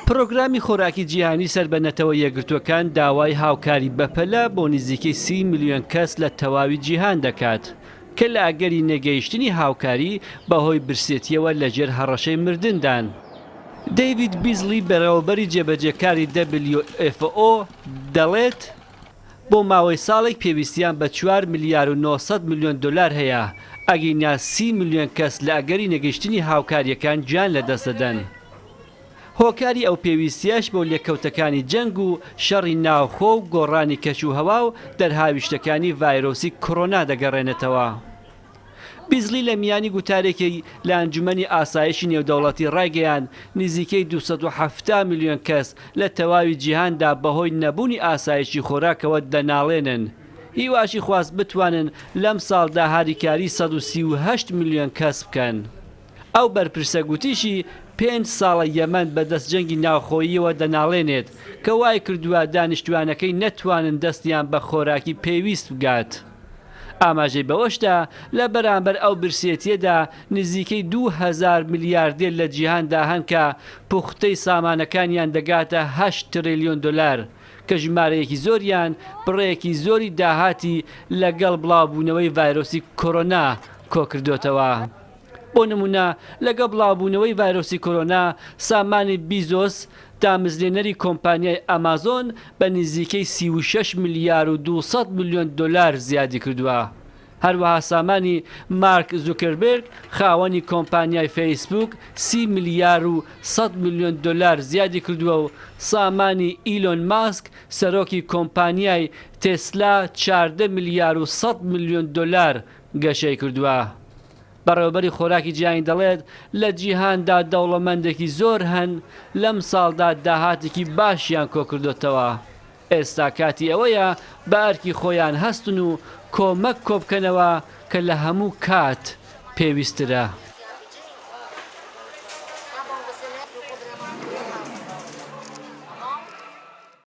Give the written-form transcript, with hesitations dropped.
پرۆگرامی خۆراکی جیهانی سەر بە نەتەوە یەکگرتووەکان داوای هاوکاری بەپەلە بۆ نزیکەی 30 ملیۆن کەس لە تەواوی جیهان دەکات کە لە ئەگەری نەگەیشتنی هاوکاری بەهۆی برسێتییەوە لەژێر هەڕەشەی مردندان. دەیڤید بیزلی بەڕێوەبەری جێبەجێکاری WFO دەڵێت، بۆ ماوەی ساڵێک پێویستیان بە چوار ملیار و 900 ملیۆن دۆلار هەیە، ئەگینا 30 ملیۆن کەس لە ئەگەری نەگەیشتنی هاوکارییەکان گیان لەدەستدەدەن. هۆکاری ئەو پێویستییەش بۆ لێکەوتەکانی جەنگ و شەڕی ناوخۆ و گۆڕانی کەشوهەوا و دەرهاویشتەکانی ڤایرۆسی کۆرۆنا دەگەڕێنێتەوە. بیزلی لە میانی گوتارێکی لە ئەنجومەنی ئاسایشی نێودەوڵەتی ڕایگەیاند، نزیکەی 270 ملیۆن کەس لە تەواوی جیهاندا بەهۆی نەبوونی ئاسایشی خۆراکەوە دەناڵێنن. هیواشی خواست بتوانن لەمساڵدا هاریکاری 138 ملیۆن کەس بکەن. ئەو بەرپرسە گوتیشی، پێنج ساڵە یەمەن بەدەست جەنگی ناوخۆییەوە دەناڵێنێت، کە وایکردووە دانیشتووانەکەی نەتوانن دەستیان بە خۆراکی پێویست بگات. ئاماژەی بەوەشدا، لە بەرامبەر ئەو برسێتییەدا نزیکەی 2000 ملیاردێر لە جیهاندا هەن کە پوختەی سامانەکانیان دەگاتە هەشت ترێلیۆن دۆلار، کە ژمارەیەکی زۆریان بڕێکی زۆری داهاتی لەگەڵ بڵاوبوونەوەی ڤایرۆسی کۆرۆنا کۆکردۆتەوە. بۆ نموونە لەگەڵ بڵاوبوونەوەی ڤایرۆسی کۆرۆنا، سامانی بیزۆس، دامەزرێنەری کۆمپانیای ئەمازۆن بە نزیکەی 36 ملیار و 200 ملیۆن دۆلار زیادیکردووە. هەروەها سامانی مارک زوکەربێرگ، خاوەنی کۆمپانیای فەیسبووک 30 ملیار و 100 ملیۆن دۆلار زیادیکردووە و سامانی ئیلۆن ماسک، سەرۆکی کۆمپانیای تێسلا 14 ملیار و 100 ملیۆن دۆلار گەشەیکردووە. بەڕێوەبەری خۆراکی جیهانی دەڵێت، لە جیهاندا دەوڵەمەندێکی زۆر هەن لەمساڵدا داهاتێکی باشیان کۆکردۆتەوە، ئێستا کاتی ئەوەیە بە ئەرکی خۆیان هەستن و کۆمەک کۆبکەنەوە کە لە هەموو کات پێویستترە.